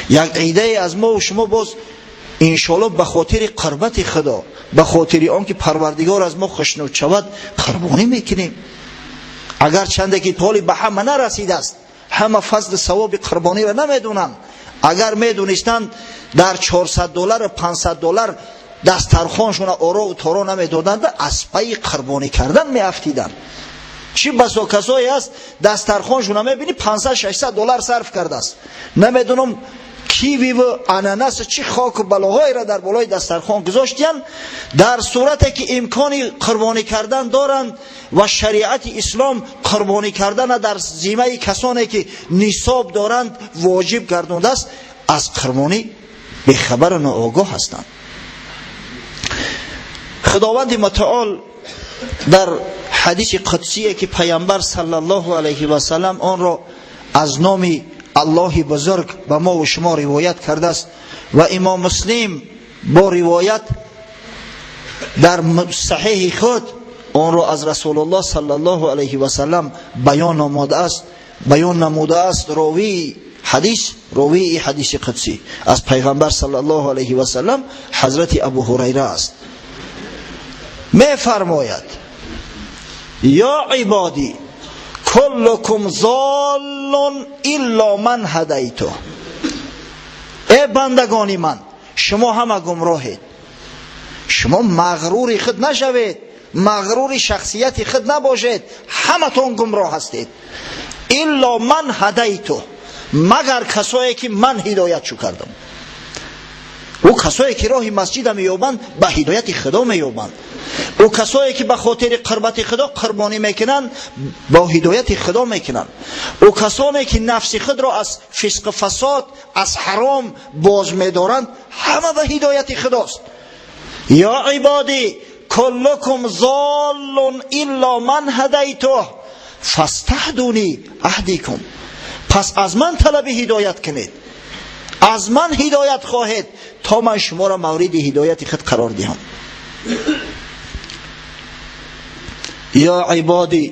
Як идае аз мо ва шумо боз иншоаллоҳ ба хотири қурбати Худо, ба хотири он ки Парвардигор аз мо хушнуд шавад, қурбонӣ мекунем. Агар чанде ки толи ба ҳама нарасидааст, ҳама фазли савоби қурбониро намедонанд. Агар медонистанд, дар $400 $500 дастархоншона оро ва торо намедоданд, аз пайи қурбонӣ кардан меафтиданд. Чӣ басо касое аст, дастархоншона мебинӣ $500-600 сарф кардааст. Намедонам киви ва ананас чӣ хоку балоҳоеро дар болои дастархон гузоштиянд, дар сурате ки имкони қурбонӣ кардан доранд ва шариати ислом қурбонӣ кардана дар зиммаи касоне ки нисоб доранд воҷиб гардондааст, аз қурбонӣ бехабару ноогоҳ ҳастанд. Худованди мутаол дар ҳадиси қудсие ки Пайғамбар саллаллоҳу алайҳи васаллам онро аз номи Аллоҳи бузург ба мо ва шумо ривоят кардааст ва Имом Муслим бо ривоят дар саҳеҳи худ онро аз Расулуллоҳ саллаллоҳу алайҳи васаллам баён намудааст, баён намудааст ровии ҳадис, ровии ҳадиси қудсӣ аз Пайғамбар саллаллоҳу алайҳи васаллам ҳазрати Абу Ҳурайра аст. Мефармояд: ё ибодӣ куллукум золлун илло ман ҳадайту. Э бандагони ман, шумо ҳама гумроҳед. Шумо мағрури худ нашавед, мағрури шахсияти худ набошед, ҳаматон гумроҳ ҳастед. Илло ман ҳадайту, магар касое ки ман ҳидоятшу кардам. Ӯ касое ки роҳи масҷида меёбанд, ба ҳидояти Худо меёбанд. Ӯ касое ки ба хотири қурбати Худо қурбонӣ мекунанд, бо ҳидояти Худо мекунанд. Ӯ касоне ки нафси худро аз фисқу фасод, аз ҳаром боз медоранд, ҳама ба ҳидояти Худост. Ё ибодӣ куллукум золлун илло ман ҳадайтуҳ фастаҳдунӣ аҳдикум. Пас аз ман талаби ҳидоят кунед, аз ман ҳидоят хоҳед то ман шуморо мавриди ҳидояти худ қарор диҳам. Ё ибодӣ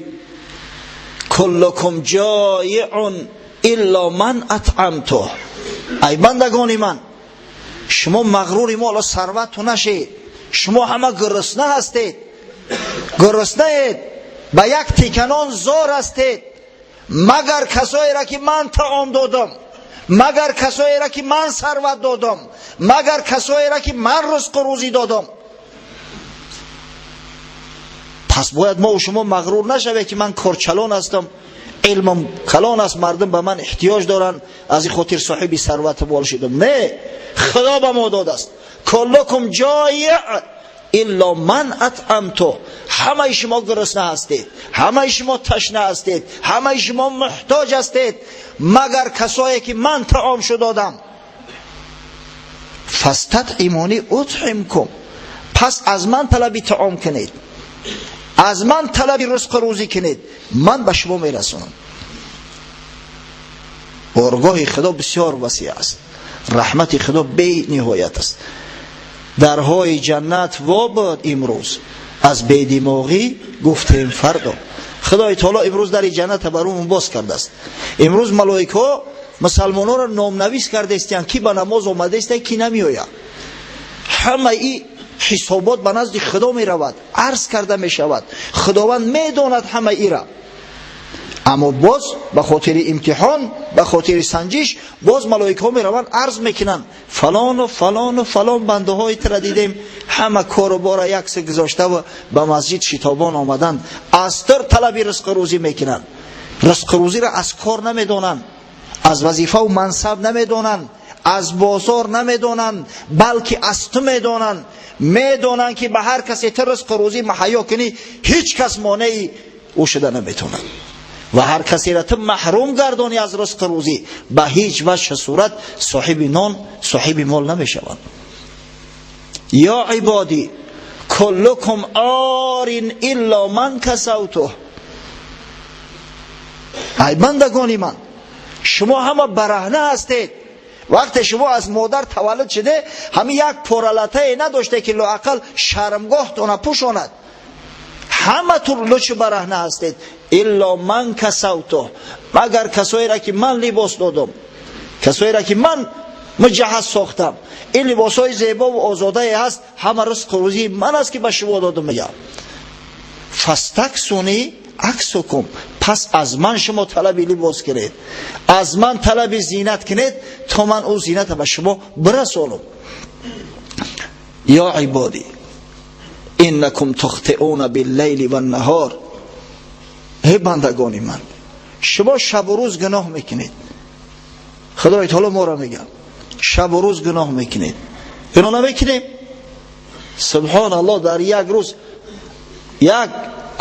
куллукум ҷоиъун илло ман атъамтуҳ. Ай бандагони ман, шумо мағрури молу сарвату нашед, шумо ҳама гурусна ҳастед, гуруснаед, ба як тиканон зор ҳастед, магар касоеро ки ман таом додам, магар касоеро ки ман сарват додам, магар касоеро ки ман ризқу рӯзӣ додам. Пас бояд мо шумо мағрур нашавед ки ман корчалон ҳастам, илмам калон аст, мардум ба ман эҳтиёҷ доранд, аз ин хотир соҳиби сарвату мол шудам. Не, Худо ба мо додааст. Куллукум ҷоиъ илло ман атъамту. Ҳамаи шумо гурусна ҳастед, ҳамаи шумо ташна ҳастед, ҳамаи шумо муҳтоҷ ҳастед, магар касое ки ман таомшу додам. Фастатъимуни утъимкум. Пас аз ман талаби таом кунед, аз ман талаби ризқу рӯзӣ кунед, ман ба шумо мерасонам. Боргоҳи Худо бисёр васеъ аст, раҳмати Худо бениҳоят аст. Дарҳои ҷаннат во буд имрӯз, аз бедимоғӣ гуфтем фардо. Худои таоло имрӯз дари ҷанната бар ӯ боз кардааст. Имрӯз малоикаҳо мусалмононро номнавис кардаистиянд, ки ба намоз омадаистанд, ки намеояд. Ҳамаи ҳисобот ба назди Худо меравад, арз карда мешавад. Худованд медонад ҳамаи ира. Аммо боз ба хотири имтиҳон, ба хотири санҷиш, боз малоикаҳо мераванд, арз мекунанд: фалону фалону фалон бандаҳои тра дидем, ҳама кору бора яксе гузоштаву ба масҷид шитобон омаданд, аз тур талаби ризқу рӯзӣ мекунанд. Ризқу рӯзиро аз кор намедонанд, аз вазифаву мансаб намедонанд, аз бозор намедонанд, балки аз ту медонанд. Медонанд ки ба ҳар касе ту ризқу рӯзӣ муҳайё кунӣ, ҳеҷ кас монеи ӯ шуда наметавонад. Ва ҳар касеро ту маҳрум гардонӣ аз ризқу рӯзӣ, ба ҳеҷ ваҷҳ сурат соҳиби нон, соҳиби мол намешавад. Ё ибодӣ куллукум орин илло ман касавтуҳ. Ай бандагони ман, шумо ҳама бараҳна ҳастед. Вақте шумо аз модар таваллуд шуде, ҳамин як поралатае надоште ки лоақал шармгоҳтона пӯшонад. Ҳама тур лучу бараҳна ҳастед. Илло ман касавтуҳ, магар касоеро ки ман либос додам, касоеро ки ман Муҷаҳҳаз сохтам. Ин либосҳои зебо ва озодае ҳаст, ҳама ризқу рӯзии ман аст ки ба шумо додам мегӯям. Фастаксуни аксукум, пас аз ман шумо талаби либос кунед, аз ман талаби зинат кунед, то ман ӯ зината ба шумо бирасонам. Ё ибодӣ иннакум тухтиуна биллайли ваннаҳор, эй бандагони ман, шумо шабу рӯз гуноҳ мекунед. Худои таоло моро мегӯяд шабу рӯз гуноҳ мекунед. Гуноҳ намекунем? Субҳоналлоҳ, дар як рӯз як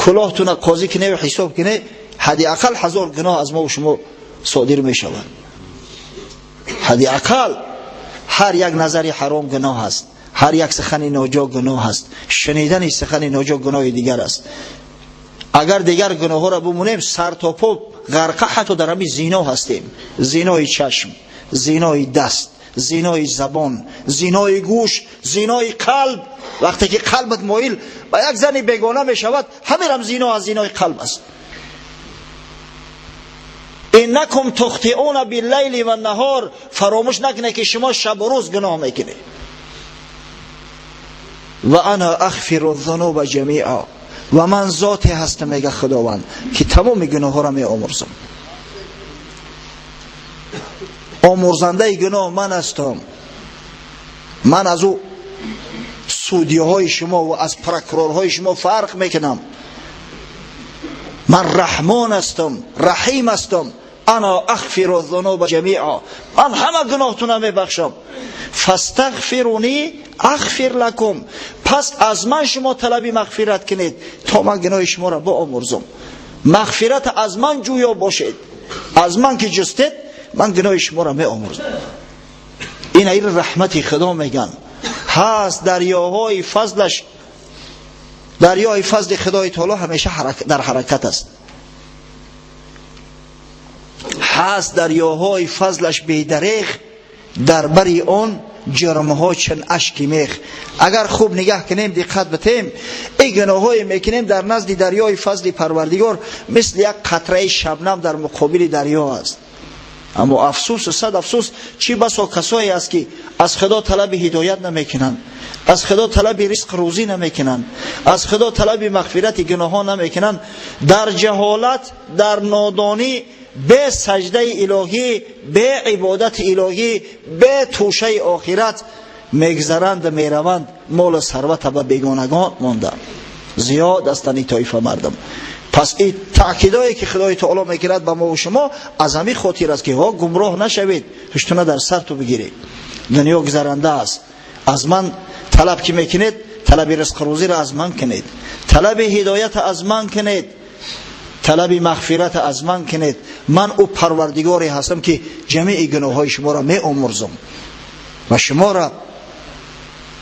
кулоҳтуна қозӣ кунед ва ҳисоб кунед, ҳадди ақал 1000 гуноҳ аз мо ва шумо содир мешавад. Ҳадди ақал ҳар як назари ҳаром гуноҳ аст, ҳар як сухани ноҷо гуноҳ аст, шунидани сухани ноҷо гуноҳи дигар аст. Агар дигар гуноҳҳоро бимонем, сар то по ғарқа ҳатто дар ҳамин зино ҳастем. Зинои чашм, зинои даст, зинои забон, зинои гӯш, зинои қалб. Вақте ки қалбат моил ба як зани бегона мешавад, ҳаминам зино аз зинои қалб аст. Иннакум тухтиуна биллайли ваннаҳор, фаромӯш накунед ки шумо шабу рӯз гуноҳ мекунед. Ва ана ахфиру зунуба ҷамиа, ва ман зоте ҳастам, мега Худованд, ки тамоми гуноҳҳоро меомӯрзам. Омӯрзандаи гуноҳ ман ҳастам. Ман аз ӯ судиҳои шумо ва аз прокурорҳои шумо фарқ мекунам. Ман раҳмон ҳастам, раҳим ҳастам. Ана ахфиру зунуба ҷамиа, ман ҳама гуноҳтонро мебахшам. Фастағфируни ахфир лакум, пас аз ман шумо талаби мағфират кунед, то ман гуноҳи шуморо биомӯрзам. Мағфират аз ман ҷӯё бошед, аз ман ки ҷустед, ман гуноҳи шуморо меомӯрзам. Ин ин раҳмати Худо меган. Ҳаст дарёҳои фазлаш, дарёи фазли Худои таоло ҳамеша дар ҳаракат аст. Ҳаст дарёҳои фазлаш бедареғ, дар бари он ҷирмҳо чун ашки мех. Агар хуб нигаҳ кунем, диққат битем, ин гуноҳҳое мекунем дар назди дарёи фазли Парвардигор мисли як қатраи шабнам дар муқобили дарё аст. Аммо афсӯс, сад афсӯс, чӣ басо касое аст ки аз Худо талаби ҳидоят намекунанд, аз Худо талаби ризқ рӯзӣ намекунанд, аз Худо талаби мағфирати гуноҳҳо намекунанд. Дар ҷаҳолат, дар нодонӣ, бе саҷдаи илоҳӣ, бе ибодати илоҳӣ, бе тӯшаи охират мегзаранд, мераванд, молу сарвата ба бегонагон монда. Зиёд ҳастанд ин тоифа мардум. Пас ин таъкидое ки Худои таоло мекунад ба мо ва шумо аз ҳамин хотир аст ки ҳо гумроҳ нашавед, ҳуштуна дар сарту бигиред. Дунё гузаранда аст. Аз ман талаб ки мекунед, талаби ризқу рӯзиро аз ман кунед, талаби ҳидоята аз ман кунед, талаби мағфирата аз ман кунед. Ман ӯ Парвардигоре ҳастам ки ҷамеи гуноҳҳои шуморо меомӯрзам ва шуморо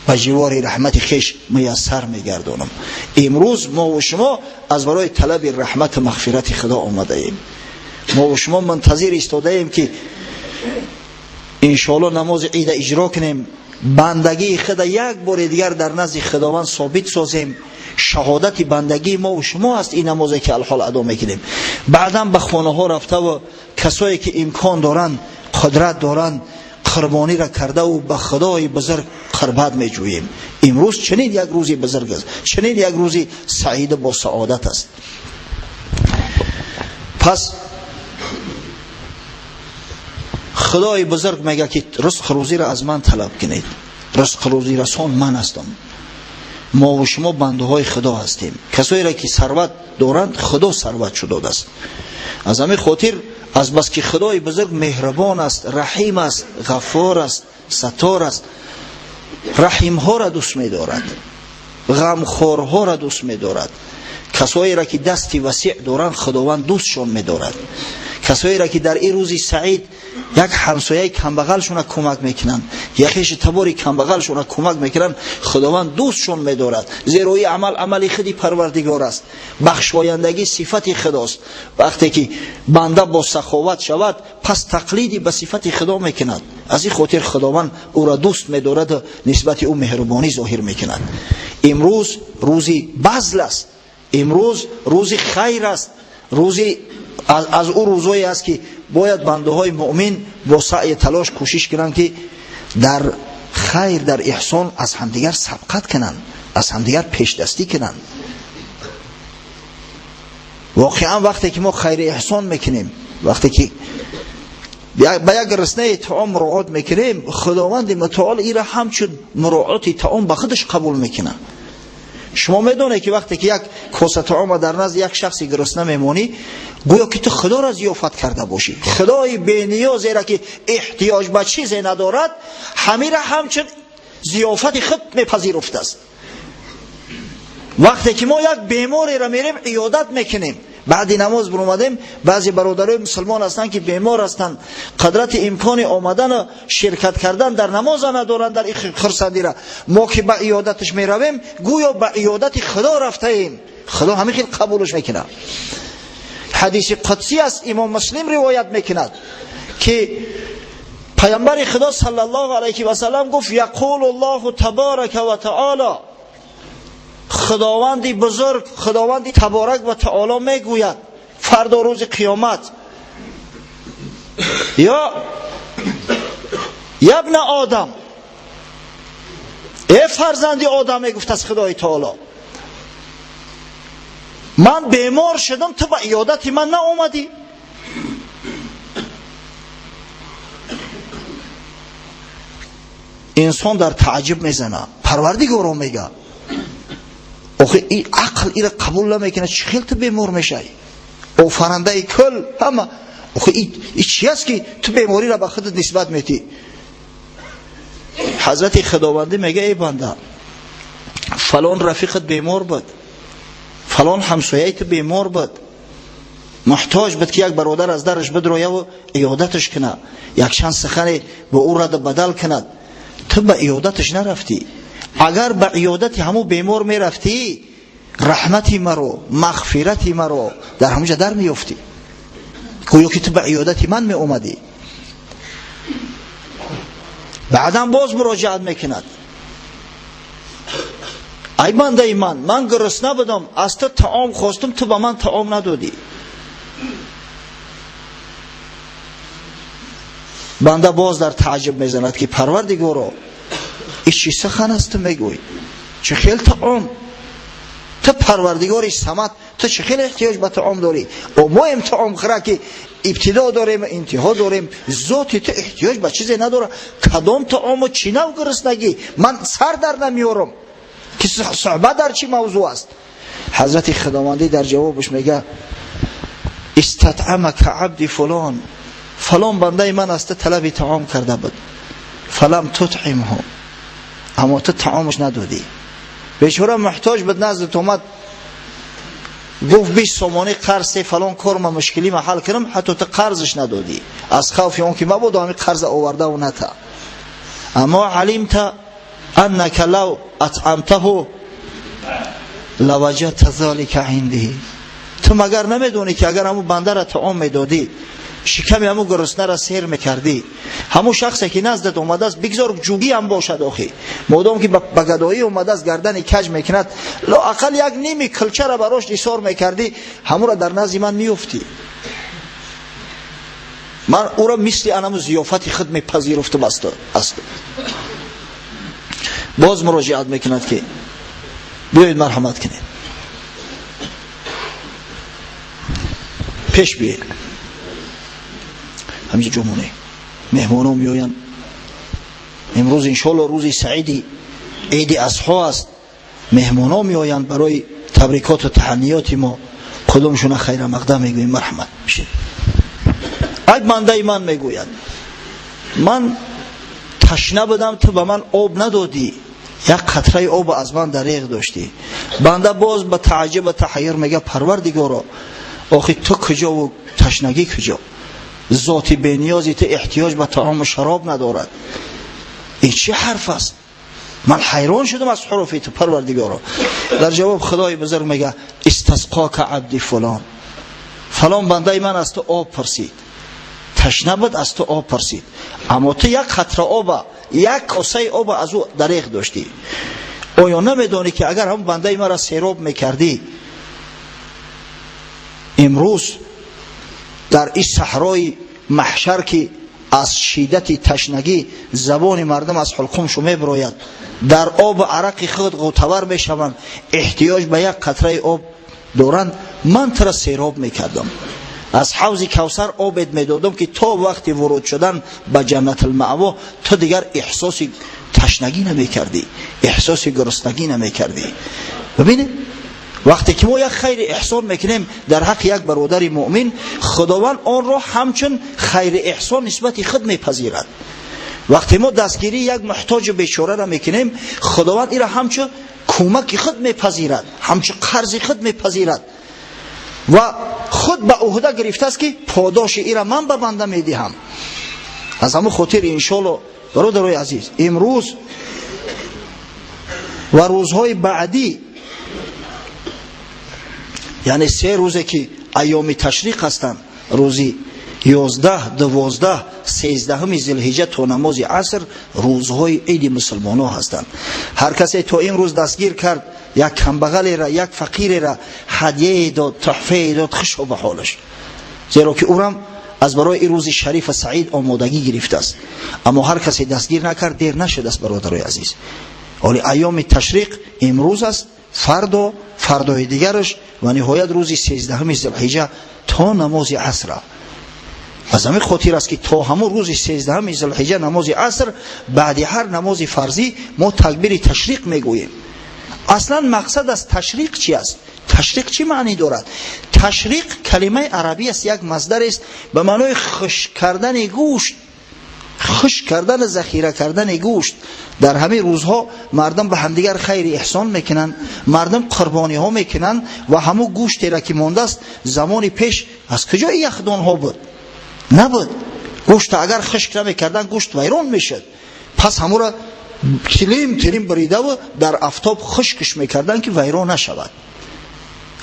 ба ҷивори раҳмати хеш муяссар мегардонам. Имрӯз мо ва шумо аз барои талаби раҳмату мағфирати Худо омадаем. Мо ва шумо мунтазир истодаем ки иншоаллоҳ намози ида иҷро кунем, бандагии худа як бори дигар дар назди Худованд собит созем. Шаҳодати бандагии мо ва шумо аст ин намозе ки алҳол адо мекунем. Баъдан ба хонаҳо рафта ва касое ки имкон доранд, қудрат доранд, қурбониро кардаву ба Худои бузург қурбат меҷӯем. Имрӯз чунин як рӯзи бузург аст, чунин як рӯзи саиду бо саодат аст. Пас Худои бузург мегӯяд ки ризқу рӯзиро аз ман талаб кунед, ризқу рӯзӣ расон ман ҳастам. Мо ва шумо бандаҳои Худо ҳастем. Касоеро ки сарват доранд, Худо сарват шудодааст. Аз ҳамин хотир, аз бас ки Худои бузург меҳрубон аст, раҳим аст, ғаффор аст, саттор аст, раҳимҳоро дӯст медорад, ғамхорҳоро дӯст медорад, касоеро ки дасти васеъ доранд, Худованд дӯстшон медорад, касоеро ки дар ин рӯзи саид як ҳамсояи камбағалшона кӯмак мекунанд, як хеши табори камбағалшона кӯмак мекунанд, Худованд дӯстшон медорад. Зеро ин амал амали худи Парвардигор аст. Бахшояндагӣ сифати Худост. Вақте ки банда бо саховат шавад, пас тақлиди ба сифати Худо мекунад. Аз ин хотир Худованд ӯро дӯст медорад ва нисбати ӯ меҳрубонӣ зоҳир мекунад. Имрӯз рӯзи базл аст, имрӯз рӯзи хайр аст, рӯзи аз ӯ рӯзое аст ки Бояд бандаҳои муъмин бо саъи талош кӯшиш кунанд, ки дар хайр, дар эҳсон аз ҳамдигар сабқат кунанд, аз ҳамдигар пешдастӣ кунанд. Воқеан вақте ки мо хайри эҳсон мекунем, вақте ки ба як риснаи таом муроат мекунем, Худованди мутаол ира ҳамчун муроати таом ба худаш қабул мекунад. Шумо медонед, ки вақте ки як коса таома дар назди як шахси гурусна мемонӣ, гӯё ки ту Худоро зиёфат карда бошӣ. Худои бениёзеро, ки эҳтиёҷ ба чизе надорад, ҳамира ҳамчун зиёфати худ мепазируфтааст. Вақте ки мо як бемореро мерем иёдат мекунем, баъди намоз биромадем, баъзе бародарои мусулмон ҳастанд, ки бемор ҳастанд, қадрати имкони омадану ширкат кардан дар намоза надоранд, дар хурсандира мо ки ба иёдаташ меравем, гӯё ба иёдати Худо рафтаем. Худо ҳамин хел қабулш мекунад. Ҳадиси қудсӣ аст, Имом Муслим ривоят мекунад, ки Паямбари Худо саллаллоҳу алайҳи васаллам гуфт: яқулу Аллоҳу табарака ва таоло, Худованди бузург, Худованди таборак ва таоло мегӯяд фардо рӯзи қиёмат: ё ябна Одам, э фарзанди Одам, мегуфт аз Худои таоло, ман бемор шудам, ту ба иёдати ман наомадӣ. Инсон дар тааҷҷуб мезанад, Парвардигоро мега, охи ин ақл ира қабул намекунад, чӣ хел ту бемор мешавӣ? Офарандаи кул ҳама, охи ин чи аст, ки ту бемориро ба худат нисбат метӣ? Ҳазрати Худовандӣ мега: эй банда, фалон рафиқат бемор буд, фалон ҳамсояи ту бемор буд, муҳтоҷ буд, ки як бародар аз дараш бидрояву иёдаташ кунад, якчанд сухане бо ӯ раду бадал кунад, ту ба иёдаташ нарафтӣ. Агар ба иёдати ҳамун бемор мерафтӣ, раҳмати маро, мағфирати маро дар ҳамунҷа дар меёфтӣ, гӯё ки ту ба иёдати ман меомадӣ. Баъдан боз муроҷиат мекунад: ай бандаи ман, ман гурусна будам, аз ту таом хостум, ту ба ман таом надодӣ. Банда боз дар тааҷҷуб мезанад, ки Парвардигоро, ин чӣ сухан аст ту мегӯӣ? Чӣ хел таом? Ту Парвардигори Самад, ту чӣ хел эҳтиёҷ ба таом дорӣ? О моем таомхӯра, ки ибтидо дорем, интиҳо дорем, зоти ту эҳтиёҷ ба чизе надорад. Кадом таому чӣ нав гуруснагӣ? Ман сар дар намеёрам, ки суҳбат дар чӣ мавзӯъ аст. Ҳазрати Худовандӣ дар ҷавобаш мега: истатъамака абди фулон, фалон бандаи ман аз ту талаби таом карда буд, фалам тутъимҳу, аммо ту таомаш надодӣ. Бечора муҳтоҷ буд, назди ту омад, гуфт: 20 сомонӣ қарз се, фалон кор ма мушкилӣ ма ҳал кунам, ҳатто ту қарзаш надодӣ, аз хавфи он ки мабодо ҳамин қарза овардаву ната. Аммо алимта аннака лав атъамтаҳу лаваҷадта залика индиҳи, ту магар намедонӣ, ки агар ҳамун бандара таом медодӣ, шиками ҳамун гуруснара сер мекардӣ, ҳамун шахсе ки наздат омадааст, бигзор ҷугӣ ҳам бошад, охи модом ки ба гадоӣ омадааст, гардани каҷ мекунад, лоақал як ними килчара барош нисор мекардӣ, ҳамура дар назди ман меёфтӣ, ман ӯро мисли анаму зиёфати худ мепазируфтам аз ту. Боз муроҷиат мекунад, ки биёед, марҳамат кунед, пеш биёед, ҳаминҷа ҷо монед, меҳмоно меоянд. Имрӯз иншоалло рӯзи саиди Иди Азҳо аст, меҳмоно меоянд барои табрикоту таҳанниёти мо, кудомшуна хайра мақдам мегӯем. Марҳамат, бишед. Ай бандаи ман, мегӯяд, ман ташна будам, ту ба ман об надодӣ, як қатраи об аз ман дареғ доштӣ. Банда боз ба тааҷҷуб ва таҳайюр мега: Парвардигоро, охи ту куҷову ташнагӣ куҷо? Зоти бениёзи ту эҳтиёҷ ба таому шароб надорад. Ин чӣ ҳарф аст? Ман ҳайрон шудам аз ҳуруфи ту, Парвардигоро. Дар ҷавоб Худои бузург мега: истасқока абди фулон, фалон бандаи ман аз ту об пурсид, ташна буд, аз ту об пурсид, аммо ту як қатра оба, як косаи оба аз ӯ дареғ доштӣ. Оё намедонӣ, ки агар ҳамон бандаи маро сероб мекардӣ, имрӯз дар ин саҳрои маҳшар ки аз шиддати ташнагӣ забони мардум аз ҳулқумшу мебирояд, дар обу арақи худ ғӯтавар мешаванд, эҳтиёҷ ба як қатраи об доранд, ман тура сероб мекардам, аз ҳавзи Кавсар обет медодам, ки то вақти вуруд шудан ба Ҷаннатулмаъво ту дигар эҳсоси ташнагӣ намекардӣ, эҳсоси гуруснагӣ намекардӣ. Бибинед, вақте ки мо як хайри эҳсон мекунем дар ҳаққи як бародари муъмин, Худованд онро ҳамчун хайри эҳсон нисбати худ мепазирад. Вақте мо дастгирии як муҳтоҷу бечораро мекунем, Худованд инро ҳамчун кӯмаки худ мепазирад, ҳамчун қарзи худ мепазирад ва худ ба уҳда гирифтааст, ки подоши ира ман ба банда медиҳам. Аз ҳамон хотир, иншоалло, бародарои азиз, имрӯз ва рӯзҳои баъдӣ, яъне 3 рӯзе ки айёми ташриқ ҳастанд, рӯзи 11, 12, 13-уми зилҳиҷа то намози аср рӯзҳои иди мусулмонҳо ҳастанд. Ҳар касе то ин рӯз дастгир кард як камбағалера, як фақирера, ҳадияе дод, туҳфае дод, хушо ба ҳолаш, зеро ки ӯрам аз барои ин рӯзи шарифа саид омодагӣ гирифтааст. Аммо ҳар касе дастгир накард, дер нашудааст, бародарои азиз. Оли айёми ташриқ имрӯз аст, фардо, фардои дигараш ва ниҳоят рӯзи 13-уми зилҳиҷа то намози асра. Аз ҳамин хотир аст, ки то ҳамон рӯзи 13-уми зилҳиҷа намози аср, баъди ҳар намози фарзӣ мо такбири ташриқ мегӯем. Аслан мақсад аз ташриқ чи аст? Ташриқ чӣ маънӣ дорад? Ташриқ калимаи арабӣ аст, як масдарест ба маънои хушк кардани гӯшт, хушк кардану захира кардани гӯшт. Дар ҳамин рӯзҳо мардум ба ҳамдигар хайри эҳсон мекунанд, мардум қурбониҳо мекунанд ва ҳамун гӯштеро ки мондааст, замони пеш аз куҷои яхдонҳо буд? Набуд. Гӯшта агар хушк намекардан, гӯшт вайрон мешуд. Пас ҳамура тилим тилим буридаву дар афтоб хушкш мекардан, ки вайрон нашавад.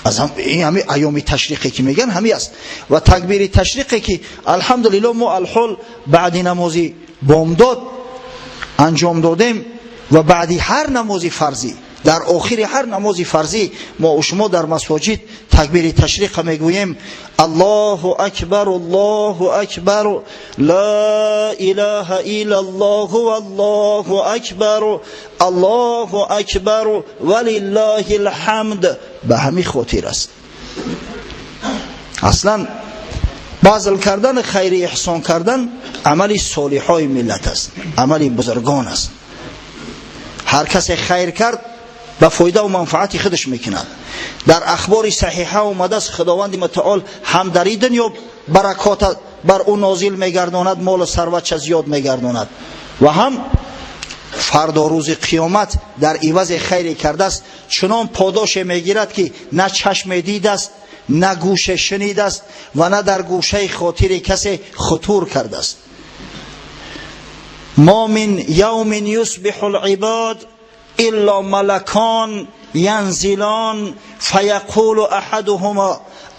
Аз ин ҳами айёми ташриқе ки мегӯянд, ҳами аст. Ва такбири ташриқе ки, алҳамдулилло, мо алҳол баъди намози бомдод анҷом додем ва баъди ҳар намози фарзӣ, дар охири ҳар намози фарзӣ мо шумо дар масоҷид такбири ташриқа мегӯем: Аллоҳу акбар, Аллоҳу акбар, ла илаҳа иллаллоҳу, валлоҳу акбар, Аллоҳу акбар, валиллаҳил ҳамд. Ба ҳамин хотир аст. Аслан базл кардан, хайри эҳсон кардан амали солиҳои миллат аст, амали бузургон аст. Ҳар касе хайр кард, ба фоидаву манфаати худаш мекунад. Дар ахбори саҳиҳа омадааст, Худованди мутаол ҳам дар ин дунё баракота бар ӯ нозил мегардонад, молу сарватша зиёд мегардонад ва ҳам фардо рӯзи қиёмат дар ивазе хайре кардааст чунон подоше мегирад, ки на чашме дидааст, на гӯше шунидааст ва на дар гӯшаи хотири касе хутур кардааст. Ма мин явмин юсбиҳу либод илла малакон янзилон фаяқулу аҳадуҳума: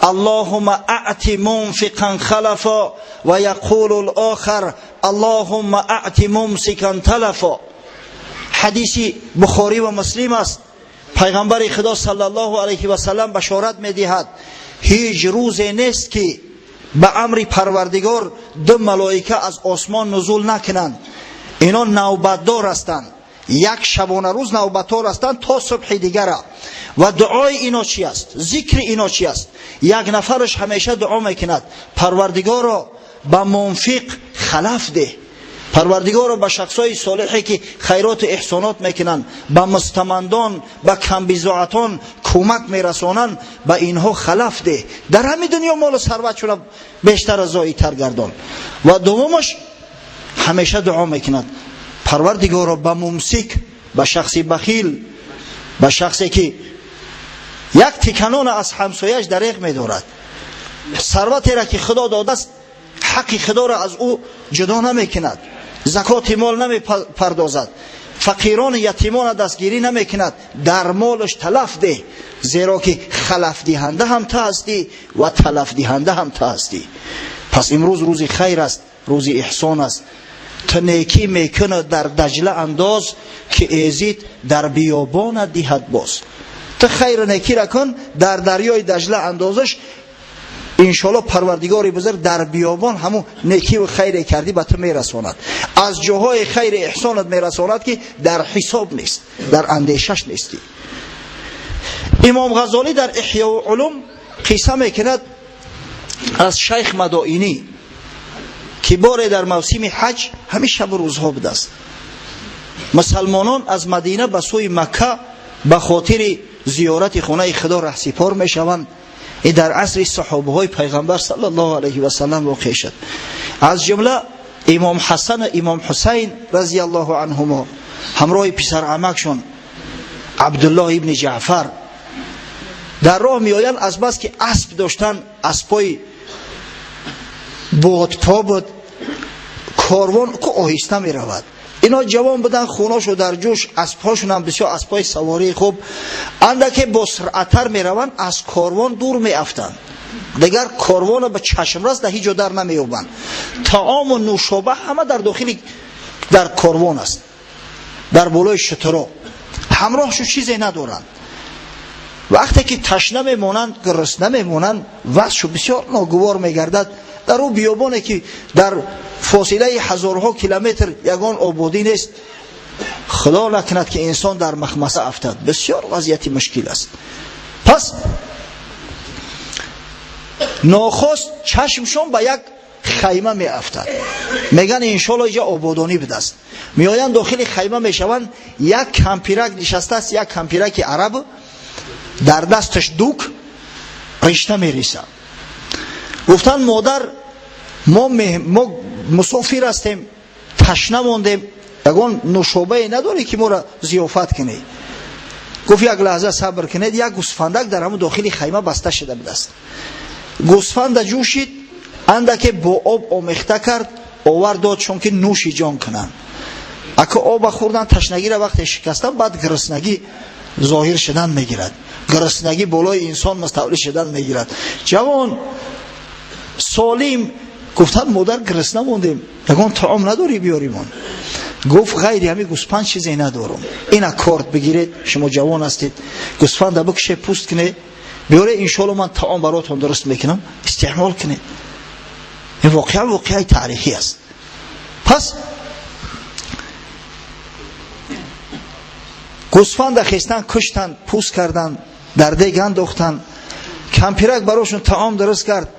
аллоҳума аъти мунфиқан халафо, ва яқулу лохар: аллоҳума аъти мумсикан талафо. Ҳадиси Бухорӣ ва Муслим аст. Пайғамбари Худо саллаллоҳу алайҳи васаллам башорат медиҳад: ҳеҷ рӯзе нест, ки ба амри Парвардигор ду малоика аз осмон нузул накунанд. Ино навбатдор ҳастанд, як шабона рӯз навбатдор ҳастанд то субҳи дигара. Ва дуои ино чи аст, зикри ино чи аст? Як нафараш ҳамеша дуо мекунад: Парвардигоро, ба мунфиқ халаф деҳ, Парвардигоро, ба шахсҳои солиҳе ки хайроту эҳсонот мекунанд, ба мустамандон, ба камбизоатон кӯмак мерасонанд, ба инҳо халаф деҳ, дар ҳамин дунё молу сарватшона бештар зоитар гардон. Ва дуввумаш ҳамеша дуо мекунад: Парвардигоро, ба мумсик, ба шахси бахил, ба шахсе ки як тиканона аз ҳамсояш дареғ медорад, сарватеро ки Худо додааст, ҳаққи Худоро аз ӯ ҷудо намекунад, закоти мол намепардозад, фақирони ятимона дастгирӣ намекунад, дар молаш талаф деҳ, зеро ки халафдиҳанда ҳам ту ҳастӣ ва талафдиҳанда ҳам ту ҳастӣ. Пас имрӯз рӯзи хайр аст, рӯзи эҳсон аст. Ту некӣ мекунад, дар Даҷла андоз, ки эзид дар биёбона диҳад боз. Ту хайру некира кун, дар дарёи Даҷла андозаш. Иншоалло Парвардигори бузург дар биёбон ҳамун некӣ ва хайре кардӣ ба ту мерасонад, аз ҷоҳои хайри эҳсонат мерасонад, ки дар ҳисоб нест, дар андешаш нестӣ. Имом Ғазолӣ дар Эҳёи улум қисса мекунад аз шайх Мадоинӣ, ки боре дар мавсими ҳаҷ ҳамин шабу рӯзҳо будааст. Мусалмонон аз Мадина ба сӯи Макка ба хотири зиёрати хонаи Худо раҳсипор мешаванд. Ин дар асри саҳобаҳои пайғамбар саллаллоҳу алайҳи васаллам воқеъ шуд. Аз ҷумла имом Ҳасан, имом Ҳусайн разияллоҳу анҳумо ҳамроҳи писарамакшон Абдуллоҳ ибни Ҷаъфар дар роҳ меоянд. Аз бас ки асп доштанд, аспҳои бодпо буд, корвон ку оҳиста меравад. Ино ҷавон буданд, хуношо дар ҷӯш, аспҳошонам бисёр аспҳои савории хуб, андаке бо суръаттар мераванд, аз корвон дур меафтанд. Дигар корвонро ба чашмрас дар ҳеҷ ҷо дар намеёбанд. Таому нӯшоба ҳама дар дохили дар корвон аст, дар болои шутуро ҳамроҳшу чизе надоранд. Вақте ки ташна мемонанд, гурусна мемонанд, вазъшу бисёр ногувор мегардад. Дар ӯ биёбоне ки дар фосилаи ҳазорҳо километр ягон ободӣ нест, Худо накунад ки инсон дар махмаса афтад, бисёр вазъияти мушкил аст. Пас нохост чашмшон ба як хайма меафтад. Меган иншоалло иҷа ободонӣ будааст. Меоянд, дохили хайма мешаванд. Як кампирак нишастааст, як кампираки араб, дар дасташ дук, ришта мерисад. Гуфтанд: модар, мо мусофир ҳастем, ташна мондем, ягон нӯшобае надорӣ ки моро зиёфат кунӣ? Гуфт: як лаҳза сабр кунед. Як гӯсфандак дар ҳамун дохили хайма баста шуда будааст. Гӯсфанда ҷӯшид, андаке бо об омехта кард, овард, дод, чунки нӯши ҷон кунанд. Ака оба хӯрдан, ташнагиро вақте шикастан, баъд гуруснагӣ зоҳир шудан мегирад, гуруснагӣ болои инсон муставлӣ шудан мегирад. Ҷавон солим гуфтанд: модар, гурусна мондем, ягон таом надорӣ биёримон? Гуфт: ғайри ҳамин гӯспанд чизе надорам. Ина корд бигиред, шумо ҷавон ҳастед, гӯспанда бикше, пӯст кунед, биёре, иншоалло ман таом баротон дуруст мекунам, истеъмол кунед. Ин воқеа воқеаи таърихӣ аст. Пас гӯсфанда хестан, куштанд, пӯст карданд, дар дег андохтанд. Кампирак барошон таом дуруст кард,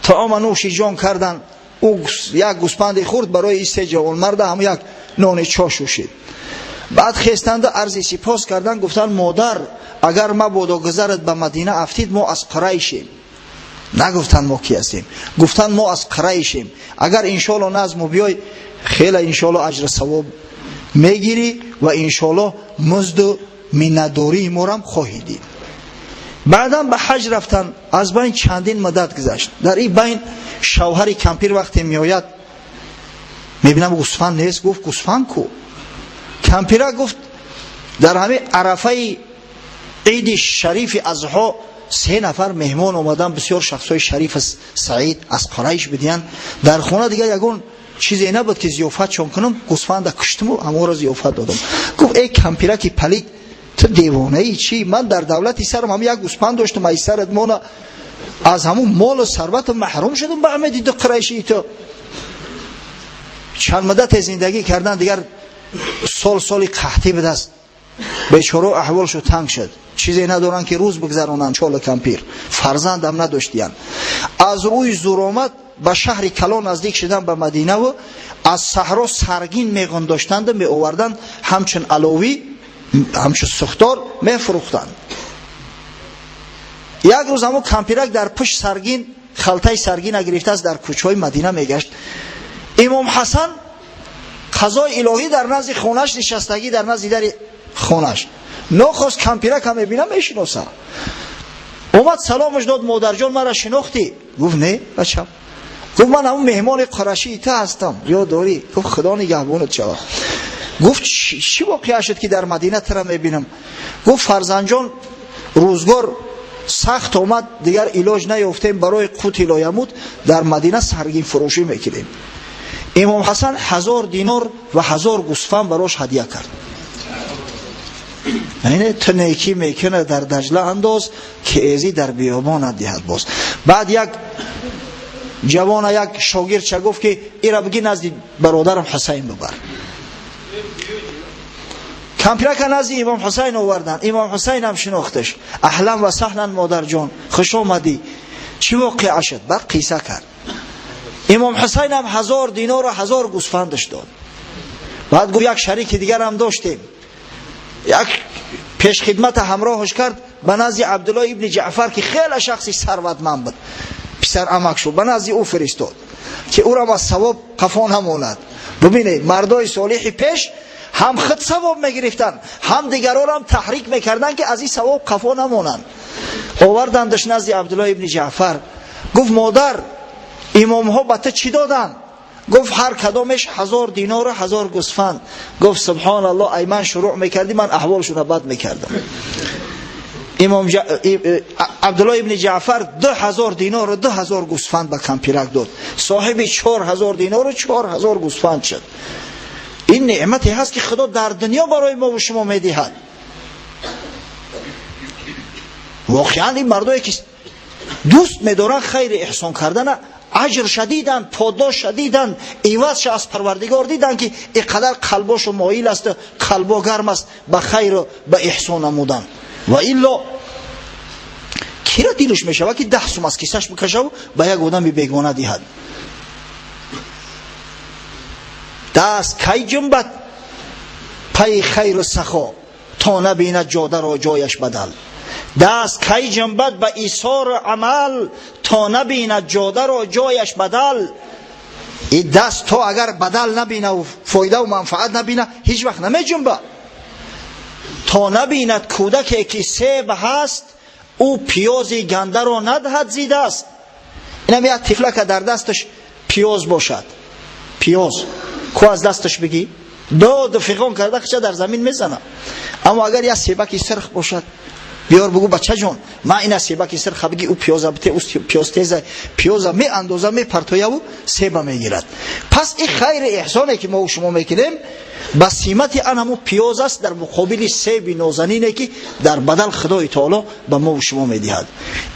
таома нӯши ҷон карданд. Ӯ як гӯспанде хӯрд, барои ин се ҷавонмарда ҳам як нони чо шӯшид. Баъд хестанда арзи сипос карданд, гуфтанд: модар, агар мабодо гузарат ба Мадина афтид, мо аз Қурайшем. Нагуфтанд мо ки ҳастем, гуфтанд мо аз Қурайшем. Агар иншоалло назму биёй, хеле иншоалло аҷру савоб мегирӣ ва иншоалло музду миннатдории морам хоҳӣ дид. Баъдан ба ҳаҷ рафтанд. Аз байн чандин муддат гузашт. Дар ин байн шавҳари кампир вақте меояд, мебинам гӯсфанд нест. Гуфт: гӯсфанд ку? Кампира гуфт: дар ҳамин арафаи иди шарифи Азҳо се нафар меҳмон омадан, бисёр шахсҳои шариф, саид, аз Қурайш будиянд. Дар хона дигар ягон чизе набуд ки зиёфатшон кунам, гӯсфанда куштуму ҳамонро зиёфат додам. Гуфт: эй кампираки палид, ту девонаи чӣ? Ман дар давлати сарам ҳам як гӯспанд доштам, ай сарат мона аз ҳамун молу сарватам маҳрум шудам ба ҳамаи диду қурайшии ту. Чанд муддате зиндагӣ кардан, дигар сол соли қаҳтӣ будааст. Бечоро аҳволшу танг шуд, чизе надоранд ки рӯз бигзаронанд. Чолу кампир фарзандам надоштиянд. Аз рӯи зуромад ба шаҳри калон наздик шудан, ба Мадинаву аз саҳро саргин меғондоштанду меоварданд, ҳамчун аловӣ, ҳамчун сухтор мефурӯхтанд. Як рӯз ҳамун кампирак дар пушт саргин, халтаи саргина гирифтааст, дар кӯчаҳои Мадина мегашт. Имом Ҳасан қазои илоҳӣ дар назди хонаш нишастагӣ, дар назди дари хонаш. Нохост кампирака мебина, мешиноса. Омад, саломаш дод: модарҷон, мара шинохтӣ? Гуфт: не, бачам. Гуфт: ман ҳамун меҳмони қурашии ту ҳастам, ёд дорӣ? Гуфт: худо нигаҳбонат шавад. Гуфт: чӣ воқеа шуд ки дар Мадина тура мебинам? Гуфт: фарзандҷон, рӯзгор сахт омад, дигар илоҷ наёфтем, барои қути лоямут дар Мадина саргин фурӯшӣ мекунем. Имом Ҳасан 1000 динор ва 1000 гӯсфанд барош ҳадя кард. Яъне ту некӣ мекуна, дар Даҷла андоз, ки эзӣ дар биёбонат диҳад боз. Баъд як Ҷавона як шогирдча гуфт ки ира бигӣ назди бародарам Ҳусайн бибар. Кампирака назди имом Ҳусайн оварданд. Имом Ҳусайн ҳам шинохташ. Аҳлан ва саҳлан модарҷон, хуш омадӣ. Чӣ воқеа шуд? Баъд қисса кард. Имом Ҳусайн ҳам 1000 динору 1000 гӯсфандаш дод. Баъд гуфт як шарики дигар ҳам доштем. Як пешхидмата ҳамроҳаш кард ба назди Абдуллоҳ ибни Ҷаъфар ки хеле шахси сарватманд буд. Писар амак шуд, ба назди ӯ фиристод ки ӯрам аз савоб қафо намонад. Бибинед, мардои солиҳи пеш ҳам худ савоб мегирифтанд, ҳам дигарорам таҳрик мекарданд ки аз ин савоб қафо намонанд. Овардандаш назди Абдуллоҳ ибни Ҷаъфар. Гуфт модар, имомҳо ба ту чӣ доданд? Гуфт ҳар кадомеш 1000 динору 1000 гӯсфанд. Гуфт субҳоналлоҳ, ай ман шурӯъ мекардӣ, ман аҳволшуна бад мекардам. Имом Абдуллоҳ ибни Ҷаъфар 2000 динору 2000 гӯсфанд ба кампирак дод. Соҳиби 4000 динору 4000 гӯсфанд шуд. Ин неъмате ҳаст ки Худо дар дунё барои мо ва шумо медиҳад. Воқеан ин мардое ки дӯст медоранд хайри эҳсон кардана, аҷр шадиданд, подош шадиданд, ивазша аз Парвардигор диданд ки ин қадар қалбошу моил аст, қалбо гарм аст ба хайру ба эҳсон намудан. Ва илло кира дилш мешавад ки 10 сум аз кисаш бикашаву ба як одами бегона диҳад? Даст кай ҷунбад пайи хайру сахо, то набинад ҷодаро ҷояш бадал. Даст кай ҷунбад ба исору амал, то набинад ҷодаро ҷояш бадал. И даст то агар бадал набинаву фоидаву манфаат набина, ҳеҷ вақт намеҷунбад. То набинад кӯдаке ки себ ҳаст, ӯ пиёзи гандаро надиҳад зидаст. Инам як тифлака дар дасташ пиёз бошад, пиёз ку аз дасташ бигӣ, доду фиғон карда хича дар замин мезана. Аммо агар як себаки сирх бошад, биёр бугӯ бачаҷон, ман ина себаки сирха бигӣ, ӯ пиёза бите, ӯ пиёз теза, пиёза меандоза, мепартояву себа мегирад. Пас ин хайри эҳсоне ки мо шумо мекунем ба симати ан ҳамун пиёз аст дар муқобили себи нозанине ки дар бадал Худои Таоло ба мо шумо медиҳад.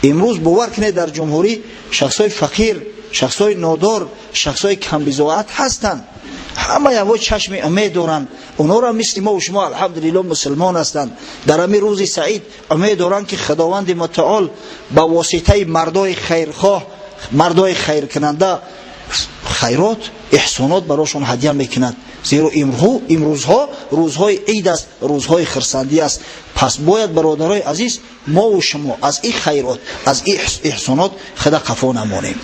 Имрӯз бовар кунед, дар ҷумҳурӣ шахсҳои фақир, шахсҳои нодор, шахсҳои камбизоат ҳастанд. Ҳама яво чашми умед доранд. Онҳоро мисли мо шумо алҳамдулиллоҳ мусулмон ҳастанд. Дар ҳамин рӯзи саид умед доранд ки Худованди мутаол ба воситаи мардои хайрхоҳ, мардои хайркунанда хайрот, эҳсонот барошон ҳадя мекунад. Зеро имрӯзҳо рӯзҳои ид аст, рӯзҳои хирсандӣ аст. Пас бояд бародарои азиз, мо шумо аз ин хайрот, аз ин эҳсонот худа қафо намонем.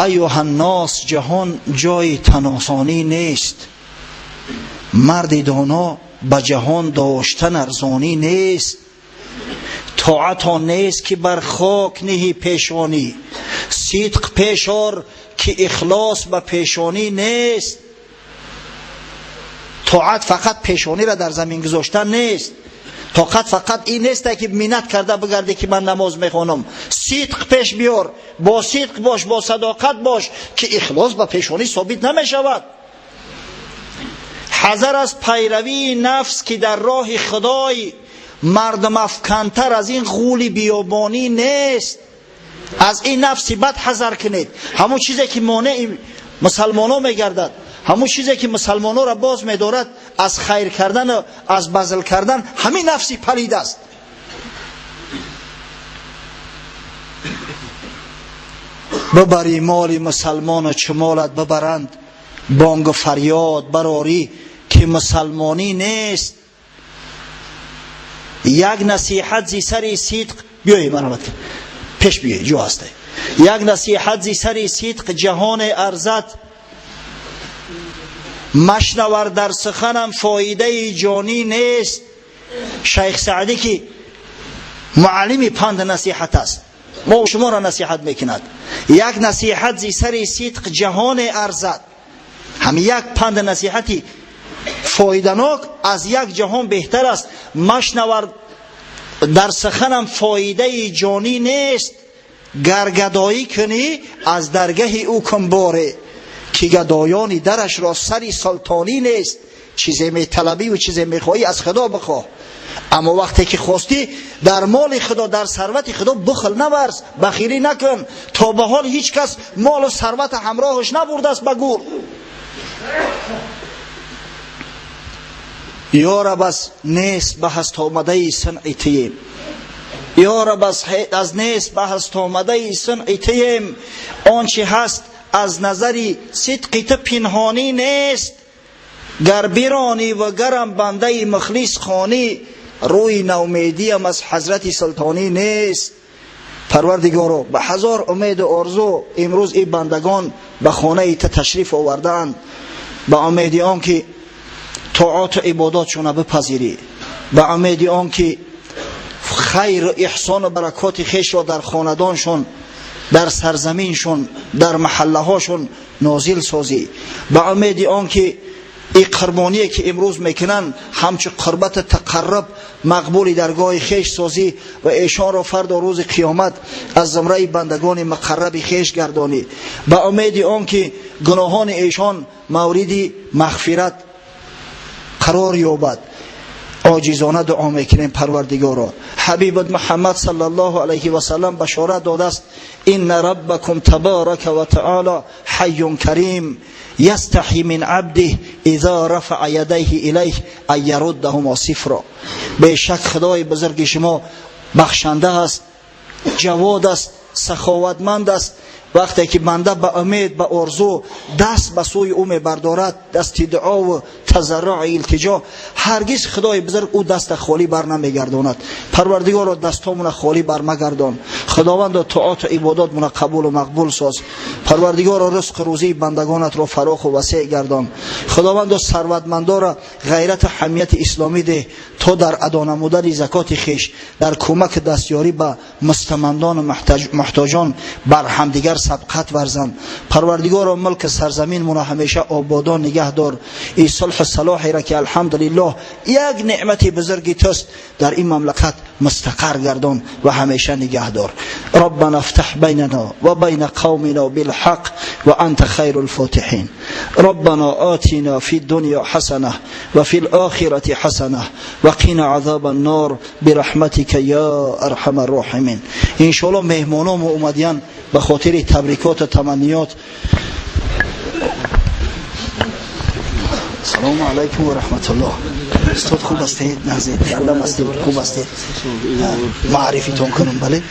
Айюҳаннос, ҷаҳон ҷои таносонӣ нест. Марди доно ба ҷаҳон доштан арзонӣ нест. Тоатон нест ки бар хок ниҳӣ пешонӣ, сидқ пешор ки ихлос ба пешонӣ нест. Тоат фақат пешониро дар замин гузоштан нест. Тоқат фақат ин нест ки миннат карда бигардӣ ки ман намоз мехонам. Сидқ пеш биёр, бо сидқ бош, бо садоқат бош ки ихлос ба пешонӣ собит намешавад. Ҳазар аз пайравии нафс ки дар роҳи Худой мардумафкантар аз ин ғули биёбонӣ нест. Аз ин нафси бад ҳазар кунед. Ҳамон чизе ки монеи мусалмоно мегардад, ҳамон чизе ки мусалмононро боз медорад аз хайр кардан, аз базл кардан, ҳамин нафси палид аст. Бибарӣ моли мусалмону чӣ молат бибаранд, бонгу фарёд барорӣ ки мусалмонӣ нест. Як насиҳат зи сари сидқ биёй, марҳамат пеш биёй, ҷо ҳастай. Як насиҳат зи сари сидқ ҷаҳоне арзад, машнавар дар суханам фоидаи ҷонӣ нест. Шайх Саъдӣ ки муаллими панд насиҳат аст, мо шуморо насиҳат мекунад. Як насиҳат зи сари сидқ ҷаҳоне арзад. Ҳам як панд насиҳати фоиданок аз як ҷаҳон беҳтар аст. Машнавар дар суханам фоидаи ҷонӣ нест. Гар гадоӣ кунӣ аз даргаҳи ӯ кун боре, ки гадоёни дарашро сари султонӣ нест. Чизе металабӣ ва чизе мехоҳӣ аз Худо бихоҳ. Аммо вақте ки хостӣ дар моли Худо, дар сарвати Худо бухл наварз, бахилӣ накун. То ба ҳол ҳеҷ кас молу сарвата ҳамроҳаш набурдааст ба гур. Ё раб, аз нест ба ҳаст омадаи сунъи туем. Ё раб, аз нест ба ҳаст омадаи сунъи туем. Он чи ҳаст аз назари сидқи ту пинҳонӣ нест. Гар биронӣ ва гарам бандаи мухлис хонӣ, рӯи наумедиям аз ҳазрати султонӣ нест. Парвардигоро, ба ҳазор умеду орзу имрӯз ин бандагон ба хонаи ту ташриф овардаанд, ба умеди он ки тоату ибодатшона бипазирӣ, ба умеди он ки хайру эҳсону баракоти хешро дар хонадоншон, дар сарзаминшон, дар маҳаллаҳошон нозил созӣ, ба умеди он ки ин қурбоние ки имрӯз мекунанд ҳамчун қурбати тақарруб мақбули даргоҳи хеш созӣ ва эшонро фардо рӯзи қиёмат аз зумраи бандагони муқарраби хеш гардонӣ, ба умеди он ки гуноҳони эшон мавриди мағфират қарор ёбад. Оҷизона дуо мекунем Парвардигоро. Ҳабибат Муҳаммад саллаллоҳу алайҳи васаллам башорат додааст: инна раббакум табарака ва таъоло ҳайюн карим ястаҳи мин абдиҳ изо рафаа ядайҳи илайҳ ан яруддаҳумо сифро. Бешак Худои бузурги шумо бахшанда аст, ҷавод аст, саховатманд аст. Вақте ки банда ба умед, ба орзу даст ба сӯи ӯ мебардорад, дасти дуову тазарруъ, илтиҷо, ҳаргиз Худои бузург ӯ даста холӣ бар намегардонад. Парвардигоро, дастомона холӣ бар магардон. Худовандо, тоату ибодатмона қабулу мақбул соз. Парвардигоро, ризқу рӯзии бандагонатро фароху васеъ гардон. Худовандо, сарватмандоро ғайрату ҳамияти исломӣ деҳ, то дар адо намудани закоти хеш, дар кӯмаки дастёрӣ ба мустамандону муҳтоҷон бар ҳамдигар сабқат варзанд. Парвардигоро, мулки сарзаминмона ҳамеша ободон нигаҳ дор. Ин сулҳу салоҳеро ки алҳамдулиллоҳ як неъмати бузурги туст, дар ин мамлакат мустақар гардон ва ҳамеша нигаҳ дор. Раббана ифтаҳ байнана ва байна қавмина билҳақ ва анта хайрул фотиҳин. Раббана атина фи дунё ҳасана ва фил охирати ҳасана ва қина азобан нор бираҳматика я арҳамар роҳимин. Иншоаллоҳ меҳмономо омадиян ба хотири табрикоту таманниёт. Салому алайкум ва раҳматуллоҳ. Устод, хуб ҳастед? Наздик кардам ҳастед? Хуб ҳастед? Маърифитон кунам, бале?